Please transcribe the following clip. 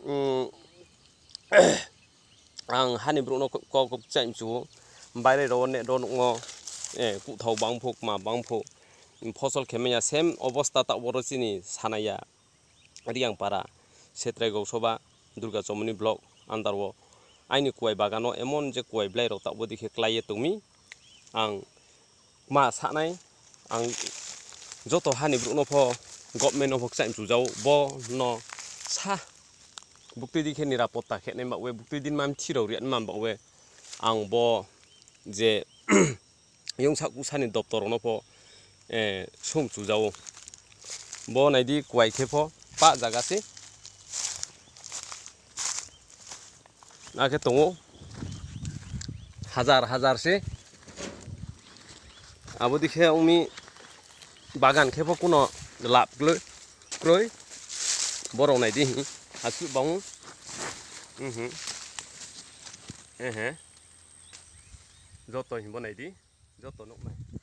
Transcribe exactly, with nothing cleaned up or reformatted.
mm, ang hani borokno kok, kok, kok chaimsu, baire rok net rok nukgo, eh, kuthau bangphu, kma bangphu, phosol khe manya same obosta ta oro chini sanaya. Riangpara, Setrai Gausoba, Durga Chomoni block under o aini kuwai bagano emon je kuwai bwlairok tabuk dikhe klaiye tongmi. Ang ma sanai, ang joto hani borokno pho, government no pho kchaimsujao, bo no sa buktwi dikhe nirapotta khenai bagwi, buktwi din mamthirok riya man bagwi ang bo je yung sak usani doptor rokno pho, eh, sum chujao. Bo naidi kuwai khe pho pa jaga se. Akhe tongo hajar hajar se. Abo dikhe ongmi bagan khe pho kuno lab gloi kroi. Borok naidi hi hasu bang. Mhm. Ehe. Joto himbo naidi. Joto nuknai.